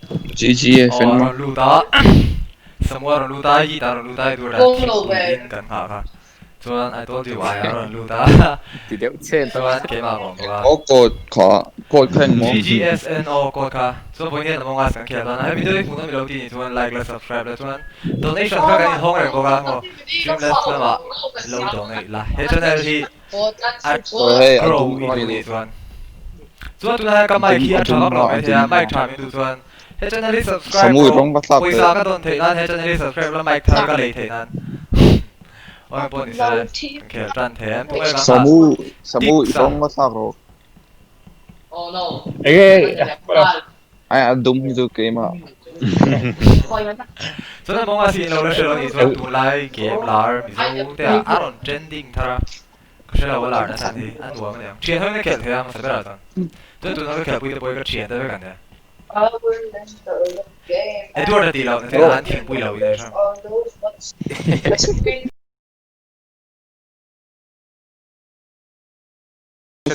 GGFN Aw a rawn lut a, Samu a rawn lut a, Yit a rawn lut a, Edward a thingpuiin kan nghah kha. Chuan I told you I a rawn lut a, Ti deuh chen tawh. Chuan keimah ka awm bawk a. Aw code kha, code kha engmaw? GGSN aw code kha. Chuan vawiin hian Among Us kan khel dawn a, he video hi hmuhnawm ilo ti nih chuan like la subscribe la chuan donation kha kan inhawng reng bawk a maw Streamlabs lamah lo donate la. He channel hi a grow i duh nih chuan. Chuan tunah hian ka mic hi a tha vak lo maithei a, mic tha min duh chuan he channel hi subscribe rawh, pawisa ka dawn theih nan he channel hi subscribe la mic thar ka lei theih nan awm pawh ni se kan khel tan thei em tunge kan nghah tik sa. Chuan Among Us hi in lo la hre lo nih chuan tunlai game lar Mizo te ah a rawn trending thar a. Ka hre lo a lar nasa ni a nuam a niang. Thian hoin a khelh thei a hmasa berah chuan. Chuan tuna ka khelhpui te pawh hi ka thian te vek an nia. Edward a tih loh na chuan an thingpui lo in a hrang. A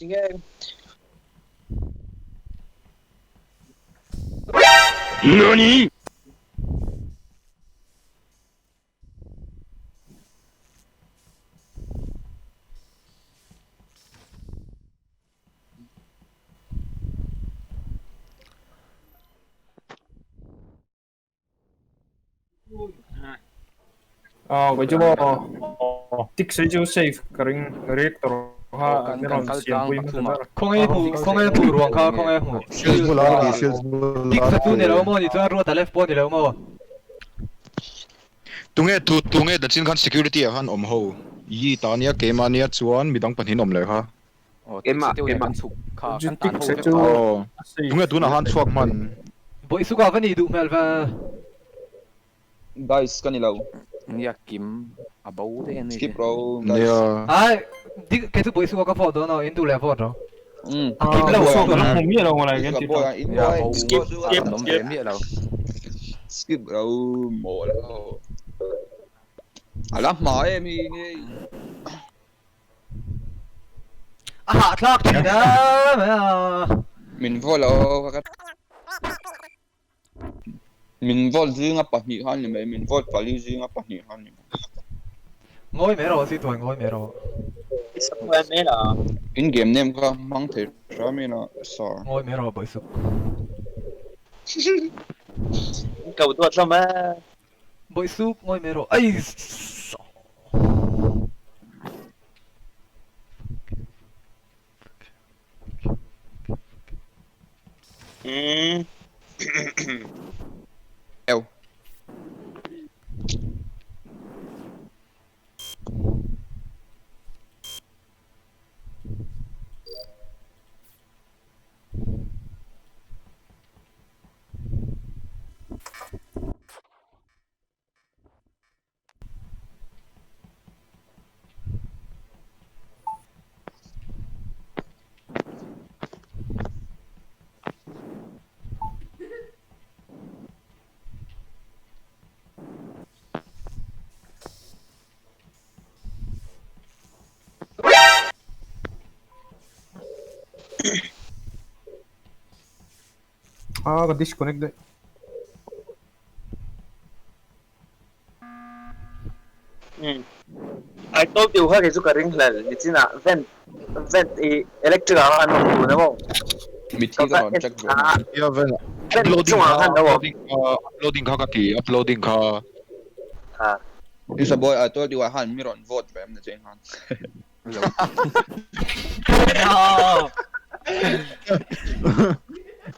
that NANI?! Aw kei chu maw tik sei chu safe ka ring reactor kha kan min kan rawn kal siam tlang pui hmasa pathum ah ber. Khawnge hmu khawnge hmu ruang kha khawnge hmu. Shield bulah a ni shield bulah Tik sa chu a ni lo ni. maw ni chuan Ruata left pawh ni lo maw. Tunge tu tunge dachin khan security ah khan awm ho yi ta nia keimah nia chuan midang pahnih an awm leh kha. Aw tik si deuh nen kan chhuk kha kan tan ho vek kha. Aw tunge tunah khan chhuak hman. Bawih suka va nih duh hmel ve. Guys ka ni lo. Nia kim a bo daih a ni. Skip ro guys. Nia. Ai dik kei chu bawih suka ka vote dawn aw in duh leh vote ro. A kim lo Bawih a. suka la hmu miah lo ngalai kan ti tawh. Nia bo an awm ve miah lo. Skip ro mawl ho. A la hma em hi nge. A hahthlak thin a mai a. Min vaw lo ka Min vote zinga pahnih khan ni mai, min vote pali zinga pahnih khan ni mai. Ngawi mai rawh si tuai ngawi mai rawh. In game name kha hmang thei hram ila sir. Ngawi mai rawh bawi suk. Ko duat hlawm e. Bawi suk ngawi mai rawh ai. Eo. Ah ka disconnect daih. I told you kha kei chu ka ring hlel nichinah vent vent i electric ah khan awm dun emaw Mitthi ka rawn check ve. Ya vent vent uploading chungah kha khan lo awm. uploading kha uploading kha ka ti uploading kha. Ha. Isa boy I told you I han mi rawn vote ve em na cheng han. No.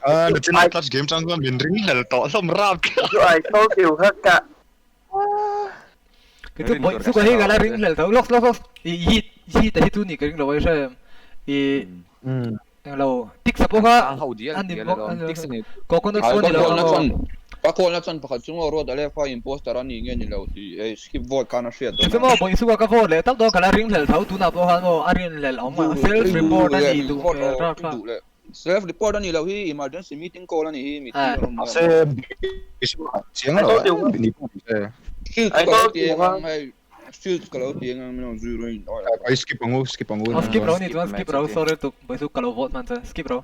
Ah, nachin clutch game chang chuan min ring hlel tawh hlawm rap. Chu I told you kha ka. Kei chu bawih chu ka hei ka la ring hlel tho. Lawk lawk lawk i yi yi ta hi chu ni ka ring lo a i hre em. I englo tik sa pawh kha a ni bawk a ni coconut pawh ni lo a maw. Ka call na chuan pakhat chu maw ruat a leh kha imposter a ni nge ni lo tih hei skip vote khan a hriat dawn a. Kei chu maw bawih chu ka vote leh tak dawn ka la ring hlel tho tunah pawh khan maw a rin hlel awm a self report a ni duh hmel rap kha. Self report a ni lo hi emergency meeting call a ni hi mitthi a rawn Mahse chiang lo a ni pawh ni se. Shield ka lo ti ang hei shield ka lo ti ang min rawn zui rawh in Ai skip angu skip angu. Oh skip ro ni chuan skip ro sorry tuk bawih ka lo vote hman chuan skip ro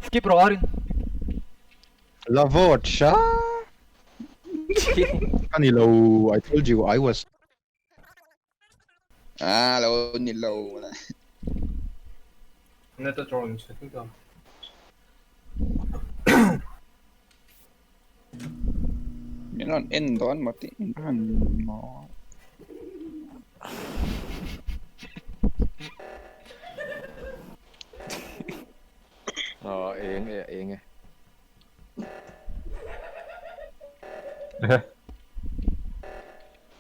skip ro arin. La vote sha. Ka ni lo I told you I was. Ah lo ni lo. Net a tawng chhe tlat a. Min rawn en dawn maw tih min rawn maw. Aw eng e eng e.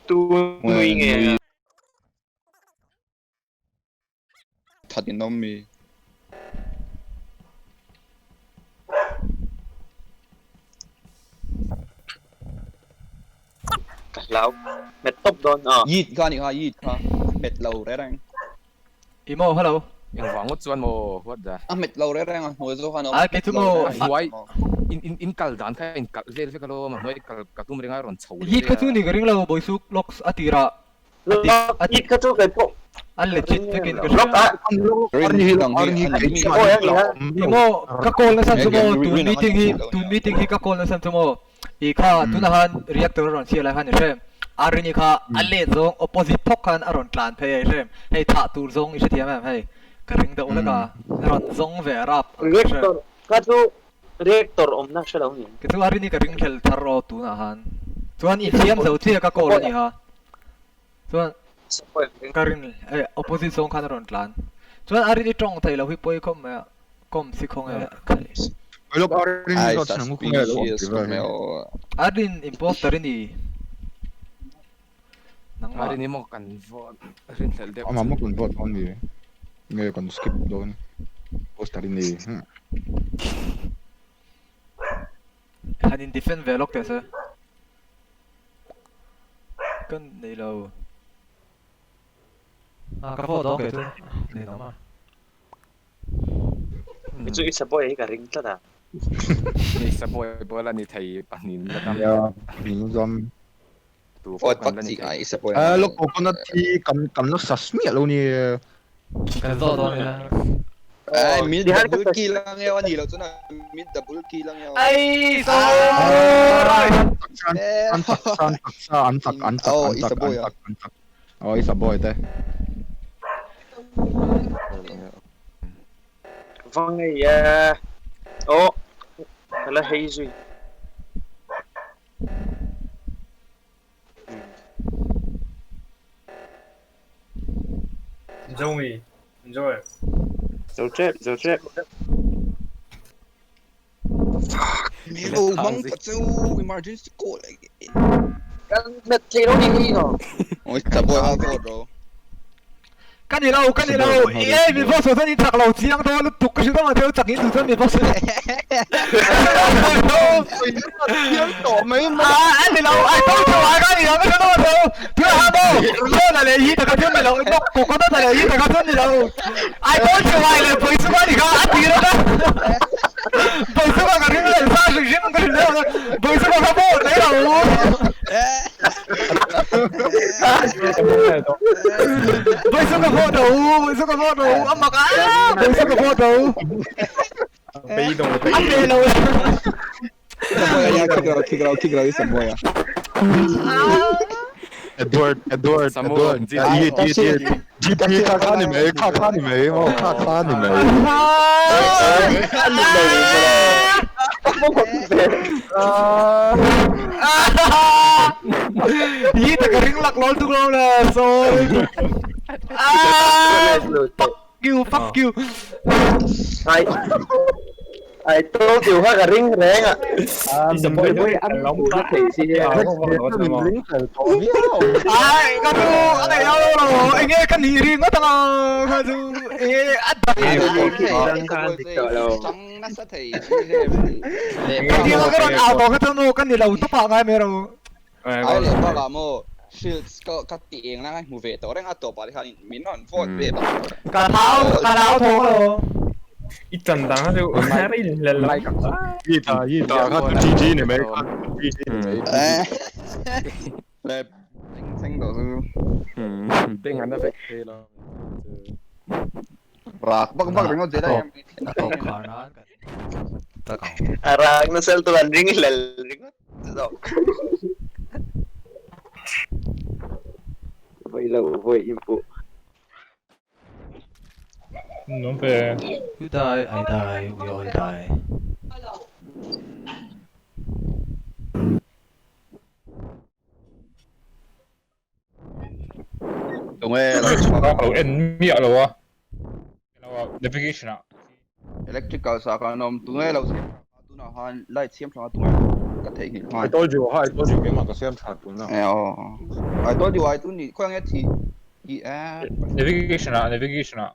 Tu nui nge. That in awm mi. Ka hlau. Met tawp dawn a. Yit kha ni kha yit kha. Met lo re reng. Imo hello. Engvang ngawt chuan maw what the. A met lo re reng a hnuai zawk khan a awm. A kei chu maw. A hnuai in in in kal dan kha in kalh vel vek alawm a hnuai kal ka tum ringa rawn chho leh Yit kha chu ni ka ring lo Bawisuk locks a tirah a ti a ti Yit kha chu kei pawh a legit vekin ka hria. Lock a. Imo ka call nasa chu maw tun meeting hi tun meeting hi ka call nasa chu maw I kha tunah khan reactor a rawn chhiat lai khan i hrem. Arini kha a let zawng opposite phawk khan a rawn tlan phei a i hrem. Hei thah tur zawng i hrethiam em hei ka ring deuh lek a rawn zawng ve rap ang ka hrem. Reactor kha chu reactor awmna hre lo ni. Kei chu Arini ka ring hlel thar aw tunah khan. Chuan i thiam zo chiah ka call a ni kha. Chuan ka ring eh opposite zawng khan a rawn tlan. Chuan Arini tawng thei lo hi pawi khawp mai a. Kom si khaw nge khai. Lok Arin Ai zawt chhan ang khaw nge lo awm suspicious ti khawp vel mai hi. aw. Arin imposter i ni. Nangmah. Arin hi maw kan vote rinhlelh deuh Amah chu. maw kan vote dawn mi? Nge kan skip dawn? Imposter i ni. Han in defend ve lawk teh se. Kan nei lo. Ah ka vote dawn kei chu. Nei lo ma. Kei chu Isa boy hi ka ring tlat a. Isa boy pawh la ni thei pahnih la dam. Nia pahnih la dam. Tu pawh Vote kan la ni vak chi thei. a Isa boy. Eh lawk coconut hi kan kan la sas miah lo ni. Kan zawh dawn ila. Ai min double kill ang eo ani lo chuan a min double kill ang eo. Ai sorry. An chak an chak sa an chak an chak an chak an chak an chak. Aw Isa boy te. Va ngei e. Aw ka la hei zui. Zoe, enjoy. Zo trep, zo trep. Fuck, me lo mang ta chu emergency call. Kan met thei lo ni hi no. Oi, ta boy ha vote ro. Ka ni lo, ka ni lo. Ei, mi boss chuan in chak lo chiang dawn lutuk ka hrilh vang ang che u chak in duh chuan mi boss Chiang tawh mai mai. A ni lo, a to tho a ka ni lo, ka hrilh vang ang che u. Thil ha maw, John-a leh hi taka chuan ni lo, Coconut-a leh hi taka chuan ni lo. I told you I leh Bawihchunga ni kha a ti rawh a. Bawihchunga ka ring leh sa hrim hrim ka hrilh deuh a, Bawihchunga kha maw nei lo. Bawihchunga pawh do, Bawihchunga pawh do, a mak a, Bawihchunga pawh do. A pe lo. Kick raw, kick raw, kick raw, boy. Edward, Edward, Edward, yit, yit, yit. GP kha kha ni mai, kha kha ni mai, maw kha kha ni mai. Yi taka ring lak lol tuk lo le, sorry. Fuck you, fuck you. Ai. I told you kha ka ring reng a. Disappointed An na thei si he. Min ring hlel tawh viau. Ai ka chu a nei lo lo enge ka ni ri ngawt anga kha chu enge a dang Tang nasa thei. Ka ti ka ron au tawh kha chu mo ka ni lo tawpah ngai mai ro. Ai le bak ah maw shields ka ka ti eng lai hmu ve tawh reng a tawpah te khan min rawn vote ve bak. Ka thau ka lau thawk lo. I tan dang kha chu a in hlel lo. Yi ta yi ta kha chu GG ni mai kha GG ni mai. Le seng tawh chu. Beng an na vek thei lo. Rak bak bak ringawt zel a em. A tawp khar nan kan tak ang. A rak na sel tur an ring hlel ringawt zawk. Voi lo voi input. Nom ve. You die, I die, we all die. Tunge lo Ka lo en miah lo a. Navigation ah. Electrical sa khan awm tunge lo siam tha tunah khan light siam tha tunge ka theih nghilh I nghal. told you ha I told you keimah ka siam tha tun a. Eh aw. I told you I tun ni khawi ange thi i eh. Navigation ah navigation ah.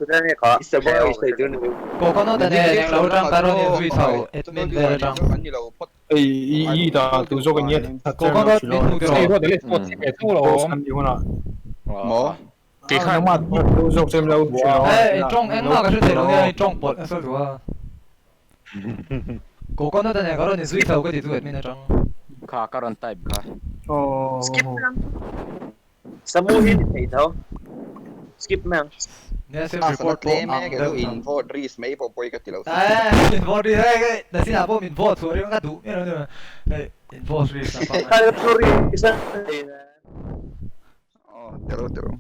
Khutan kha. Isabel is tu ni. Coconut nen eng lo tang ka rawn in zui chho admin vel atang. An ni lo phawt. Ei i i ta tu zawk an nia. Coconut min hmu Ei tiraw. ruat le spot si ve tho lo. Maw? Ti khan tu zawk chem lo. Eh i tawng engmah ka hre thei lo nia i tawng pawlh nasa duh a. Coconut nen ka rawn in zui chho ka ti chu admin atang. Kha ka rawn type kha. Skip lang. Samu hi ni thei tho. Skip mang. Nia self A report sana pawh tlem ang e ke deuh chu thang. in vote risk mai pawh pawi ka ti lo. Eh in vote risk hei hei nasinah pawh min vote chhuah ringawt ka duh miah lo nia. Hei in vote risk a pang. Kha sorry sa. Aw tero tero.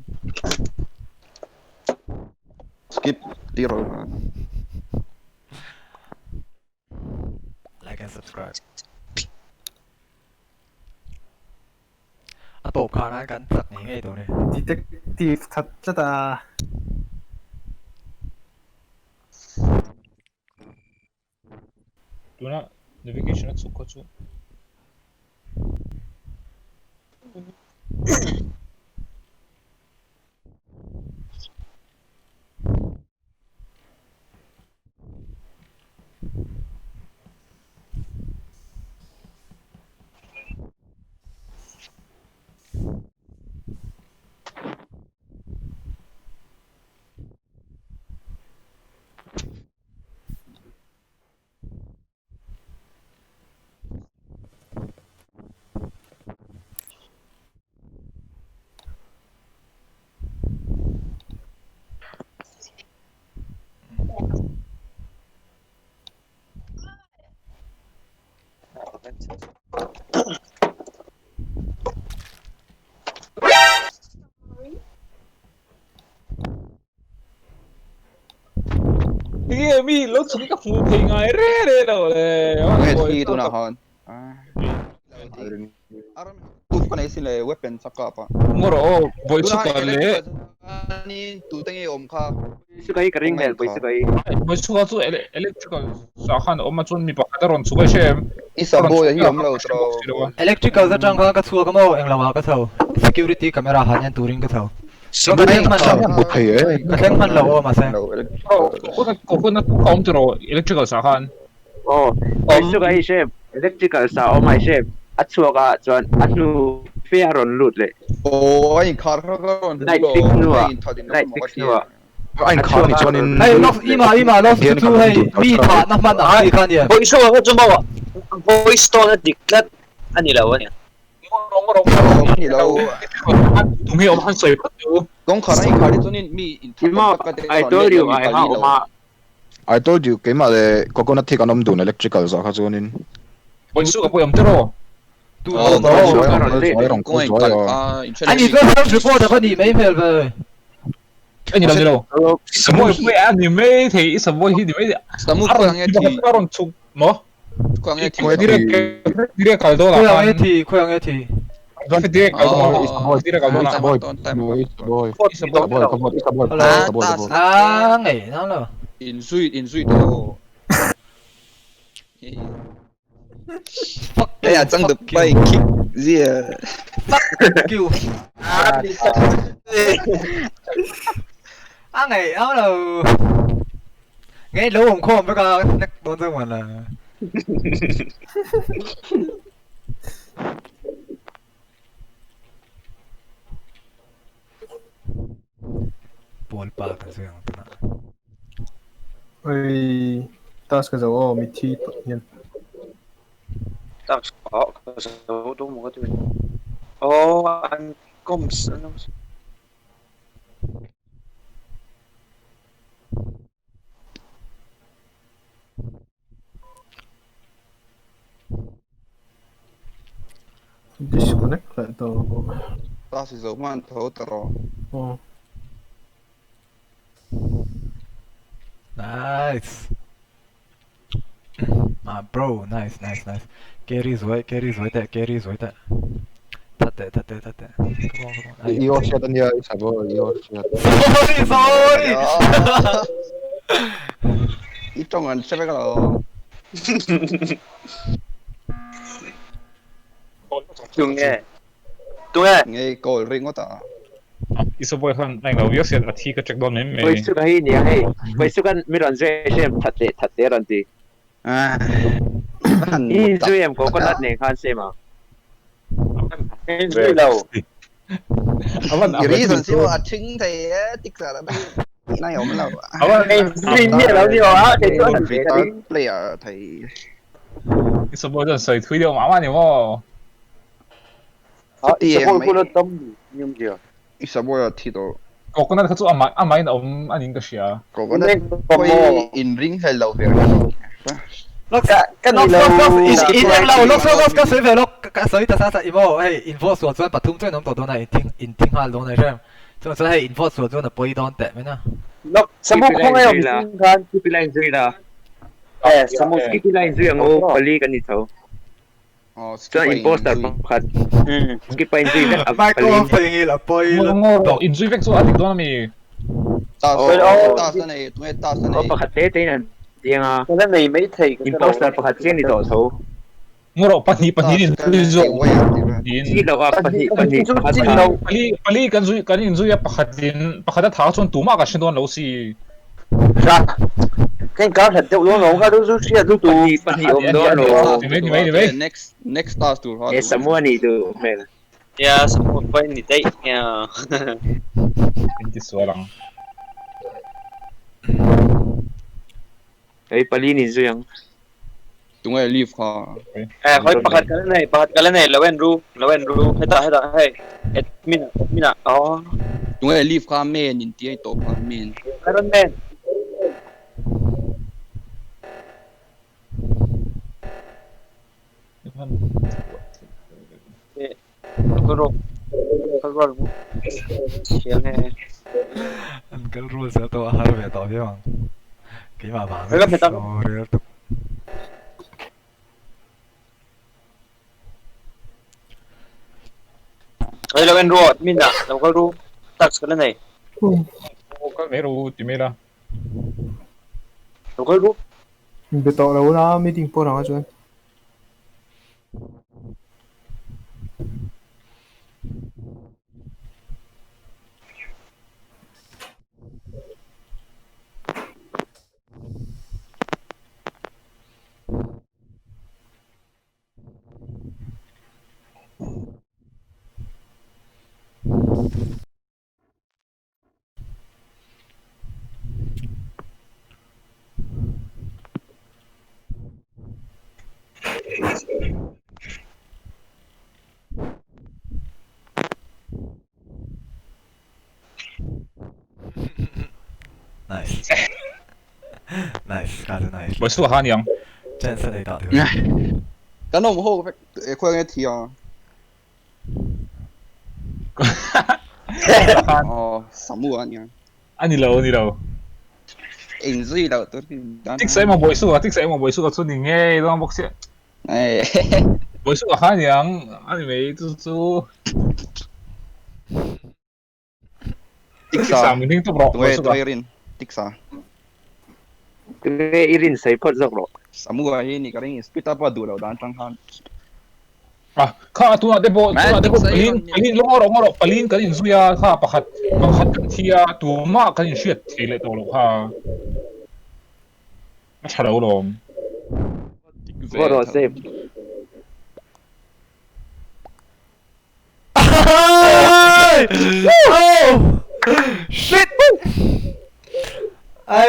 Skip ti ro. Like and subscribe. A tawp khar nan kan chak ngei ngei tur ni. Detective that tlat a. Tuna navigation a chhuk kha chu. Nge mi lo chhuk ka hmu thei ngai re re lo le. Tunge thi tunah khan. Aram tu ka nei sin le weapon chak ka pa. Ngoro o voi chhuk ka le. Ani tu te nge awm kha. Su kai ka ring hlel pawisa kai. Voi chhuk a chu electrical sa khan awm a chuan mi pakhat a rawn chhuk a hre em. Isa boy hi awm lo tro. Electrical atang khan ka chhuak a maw eng lo ah ka chho. Security camera han hian turin ka chho. Chuan ka thleng hman lo. Hmu thei e. Ka thleng hman lo aw mahse. Coconut ka awm tiraw electrical sa khan. Aw, pawisa kai hre electrical sa awm ai hre a chhuak a chuan a hnu fe a rawn lut leh. Aw a inkhar kha ka rawn Light fix hnuah light fix hnuah. A inkhar ni chuanin Hei lock ima ima lock chu chu hei mi thah na hman ang chi kha nia. Voice kha chu maw voice tone a dik tlat a ni lo a nia. Ni lo. Tunge awm han sawi phawt chu. Kawngkhar a inkhar hi chuanin mi Ima I told you I ha awm a. I told you keimah le coconut hi kan awm dun electrical za kha chuanin. Voi chhuk a pawh awm tiraw. Tu Oh, tu Zuai zuai zuai. Ani chu self report a kha ni mai hmel ve. Ani lo ni lo. Samu pui a ni mai thei i samu hi ni mai. Samu khawi ange thi. A rawn chhuk maw? Khawi ange thi. Direct direct kal dawn ah Khawi khan. ange thi khawi ange thi. Direct kal dawn ah. Direct kal dawn ah. Boy, boy, boy, boy, boy, Hello. boy, boy. Ah ngei nang lo. In zui in zui tawh aw. Fuck Hey, you, a chang the fuck pai you. kick zia. Fuck you. A ngày áo là nghe lỗ hồng khom với cả nhắc đón ra ngoài là ball pa kan zui ang tuna. Oi, task ka zo aw mi thi tawh hian. Task oh ka zo do mo ka tu. Oh an comms an Disconnect leh tawh. Task zo man tho taro. Aw. Nice. My bro, nice, nice, nice. Carry zuai, carry zuai te, carry zuai te. Tate, tate, tate. Come on, come on. I aw hriat ania i sabo i aw hriat. Sorry, sorry. I tawng an hre vek alo. Tung nge. Tung nge. Nge goal ringawt a. I sabo khan nai lo viau sian a thi ka check dawn mai mai. Voi su ka hi nia hei. Voi su kan mi rawn zui hrem that leh that leh rawn ti. I zui em coconut nen khan same a. Zui lo. I reason chu a thing thei e tik sa la nai awm lo. Zui miah lo ni aw a kei chu a han ve ka ring. Player thei. I sabo chuan sawi thui deuh mah mah ni maw. Sabo hun a tam ni awm zia. I sabo a thi tawh. Coconut kha chu amah amahin a awm a niin ka hria. Coconut pawh in ring hlel lo ve reng a. Lok lok lok in em lo lok lok lok ka sawi ve lok ka sawi ta sa sa i maw hei in vote sual chuan pathum chuan an awm tawh dawn a in thing in thing nghal dawn a hrem chuan chuan hei in vote sual chuan a pawi dawn teh mai na. Lok Samu khaw khawngaih nge awm zui la. zing khan Skipi line zui la. Eh Samu Skipi line zui ang u pali kan ni tho. Oh Chuan skip a in imposter zui. pakhat skip a in zui vek a Michael pali. theihnghilh a pawi Ngaw lutuk. ngaw in zui vek chu a dik dawn a mi. Task Oh task a nei tunge task a oh nei. pakhat te te in an chiang a. Ka la nei mai thei ka hre lo. Imposter pakhat chiang ni tawh tho. Ngaw rawh pahnih pahnih in Task ka zui nei zawk wire tih vel. niin. Chi lo a pahnih pahnih Chu pakhat chi a. lo. Pali pali kan zui kan in zui a pakhat in pakhat a tha chuan tumah kan hre dawn lo si. Ra. Ka inkar hlat deuh dawn lo ka chu chu hriat lutuk. Pahnih pahnih awm dawn lo. Ni mai ni mai ni mai. Next next task tur kha He Samu a nih duh hmel. Ya Samu pawh ni daih nia. In ti sual ang. Hei pali ni zui ang. Tunge leave kha. Eh hoi pakhat ka la nei pakhat ka la nei lo en ru lo en ru hetah hetah hei admin ah admin ah aw. Tunge leave kha men in ti a tawp kha men. Iron Man. Kal rawh kal rual ang u thiang e. An kal rual zel tawh a har ve tawh viau ang. Keimah vang Hei ka phet ang. sorry lutuk. Hei lo en ru aw admin ah lo kal ru task ka la nei. Kal mai ru ti mai la. Lo kal ru. Be tawh lo la meeting pawh rang a chuan. Nice. Nice, ka chu nice. Bawi suah kha a ni ang. Chance a nei tah tur. Kan awm ho vek khawi nge thi a. Aw Samu a nia. A ni lo a ni lo. Eng zui loh tur hi dan. Tik sa emaw bawi suah tik sa emaw bawi suah chu ni ngei dawn bawk sia. Bawi suah kha a ni ang a ni mai chu chu. Tiksa min hring tawp rawh Tunge tunge rin tiksa. Tunge i rin sawi phawt zawk rawh. Samu-a hi ni ka ring split up a duh loh dan atang khan. Ah, kha tunah te pawh tunah te pawh palin palin lawng rawh rawh palin kan inzui a kha pakhat pakhat kan thi a tumah kan inhriat thei leh tawh loh kha a tha lo lawm. Vaw rawh save. Oh! Shit! Ai!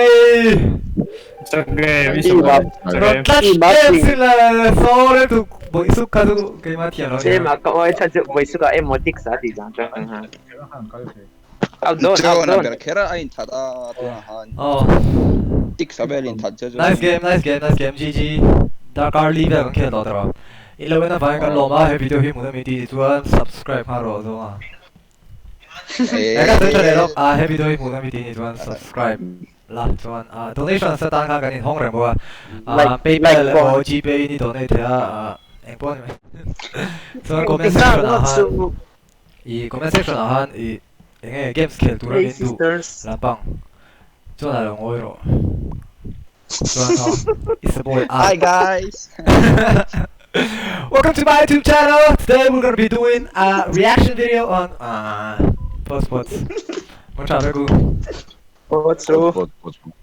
Nó touch em xin là sorry tu bội xúc kha tu cái mà thiệt rồi. Same a ka oi tha chu boi suka em motik sa ti jang chang ha. Out zone, out John a zone. ber kher a a inthat a tunah khan. Oh. Tik sa vel inthat che chu. Nice game, nice game, nice game. GG. Dark Early vel kan khel tawh tawh. I lo en avangin kan lawm a, he video hi hmuh na mi tih chuan subscribe nghal rawh zawng a. He ka sawi tha leh lawk a, he video hi hmuh na mi tih chuan subscribe la chuan a donation sa tan khan kan inhawng reng bawk a. Like, PayPal like emaw Gpay in i donate thei a, eng pawh a ni mai. Chuan comment section ah khan i comment section ah khan i eng nge games khel tura Hey min duh sisters. lampang chuan a lo ngawi rawh. Chuan aw it's a boy Hi out. guys. Welcome to my YouTube channel. Today we're gonna be doing a reaction video on uh post pots. What's up, Regu? What's up? Pot, pot, pot.